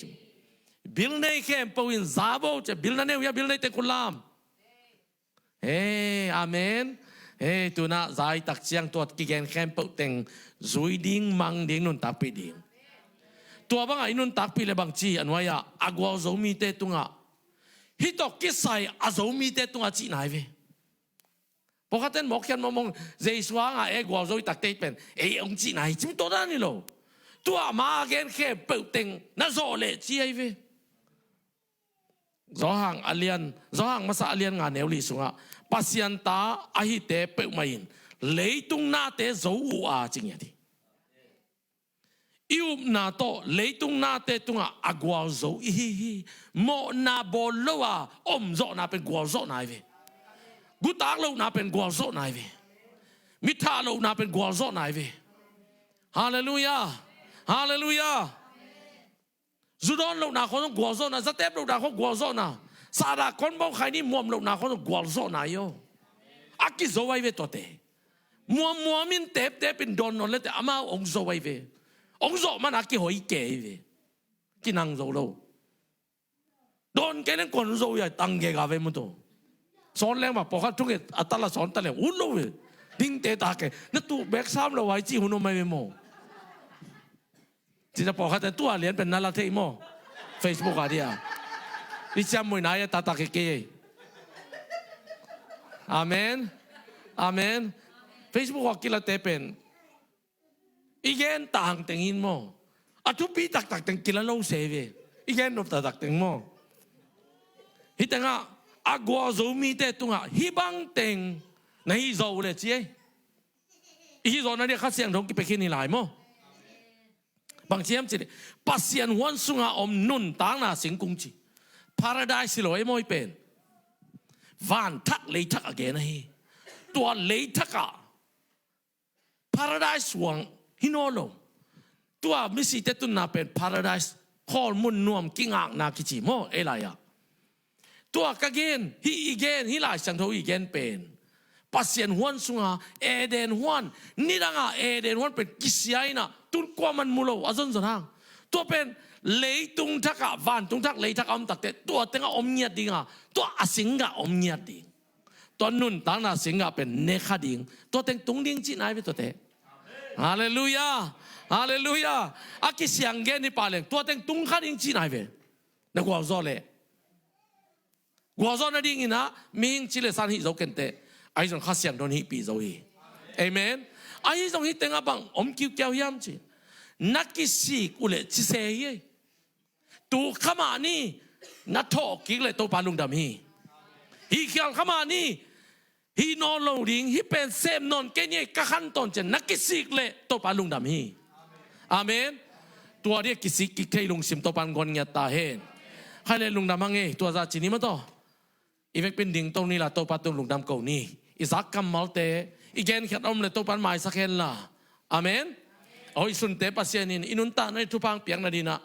Bil nei khempeuh in za bo cia, bil na nei uh hia, bil neite khut lam. He, amen. He, tuna zaitak ciang tua kigen khempeuh teng zui ding, mang ding, nuntakpih ding. Tua bangah i nuntakpih le bangci a nuai-ah a gualzo mite tungah, hih tawh kisai a zo mite tungah cihna hi ve. Pawlkhatten mawk khian mawkmawk, Jesu hanga e gualzo i takte pen ei hong cihna hi cim tawh dan hi lo. Tua ama a gen khempeuh teng na zawh leh ci ahi ve. Johan a lian, Johan masa a lian nga neu li sungah Pasian ta ahite peuhmah in leitung nate zo uh a ci ngiat hi. I upna tawh leitung nate tungah a gualzo i hi hi. Mawhna bawl lo a omzawhna pen gualzawhna hi ve. Gutak lohna pen gualzawhna hi ve. Mithah lohna pen gualzawhna hi ve. Halleluiah. Halleluiah. Zu dawn lohna khawng zong gualzawhna, za tep lohna khawng gualzawhna, sahdah kawn bawngkhai ni muam lohna khawng zong gualzawhna hi aw. A kizo ahi ve tuate. Muammuam in teptep in dawn nawn lete amau hong zo ahi ve. Hong zawh mana kihoi ke ahi ve. Kinang zo lo. Dawn kei leng kuan zo ya tang gega ve mu to. Sawn leng ma pawlkhat thunget a tala sawn ta leng ut lo ve. Dingte ta ke na tuh bek sam lo ai ci hun om ahi ve maw. Cita pawlkhat tua lian pen na la thei maw. Facebook a dia i ciam mui na ya tata ke ke. Amen. Amen. Facebook a kilate pen i gen tahang teng in maw, a thupi taktak teng kila lo se ve. I gen nop taktak teng maw. Hih tengah a gualzo mite tungah hih bang teng na hih zawh uh le ci ei. I hih zawhna dia Kha Siangtho kipia khin hi lai maw. Bang ciam ci le Pasian huan sunga om nuntakna singkung ci. Paradise hi lo ei maw i pen. Van thak lei thak a gen ahi. Tua lei thakah Paradise huang hi naw lo. Tua misite tunna pen Paradise khawlmun nuam kingakna kici maw ei lai-ah. Tua ka gen hih i gen hih Lai Siangtho i gen pen Pasian huan sunga Eden huan, nidanga Eden huan pen kisia inah tun kuaman mu lo a zonzon hang. Tua pen leitung thakah vantung thak lei thakah om takte tua tengah om ngiat dinga tua a singgah om ngiat ding. Tua nuntakna singgah pen ne kha ding. Tua teng tung ding cihna hi ve tuate. Halleluiah. Halleluiah. A kisiang gen hi pah leng tua teng tung kha ding cihna hi ve. Na gualzawh leh gualzawh nadingin ah mihing ci le san hih zo kenteh. Ahi zong Kha Siangtho in hihpih zo hi. Amen. Ahi zong hih tengah bang om kiukiau hiam ci. Na kisik uh leh ci se hi ei. Tu kha mah ni, na thawh kik leh Topa lungdam hi. Hih khial kha mah ni, hih nawn lo ding, hih pen sem nawn kei ni ei ka khan tawn cian na kisik leh Topa lungdam hi. Amen. Tua dia kisik kik thei lungsim Topa in guan ngiat ta hen. Khai leh lungdam hang ei, tua zah ci ni maw taw. I vekpi in dingto ni la Topa tung lungdam ko ni. I zak kammalte i genkhiat a om le Topa in maisak hen la. Amen. Aw, i sunte Pasian in i nuntakna i thupha hong piak nadinah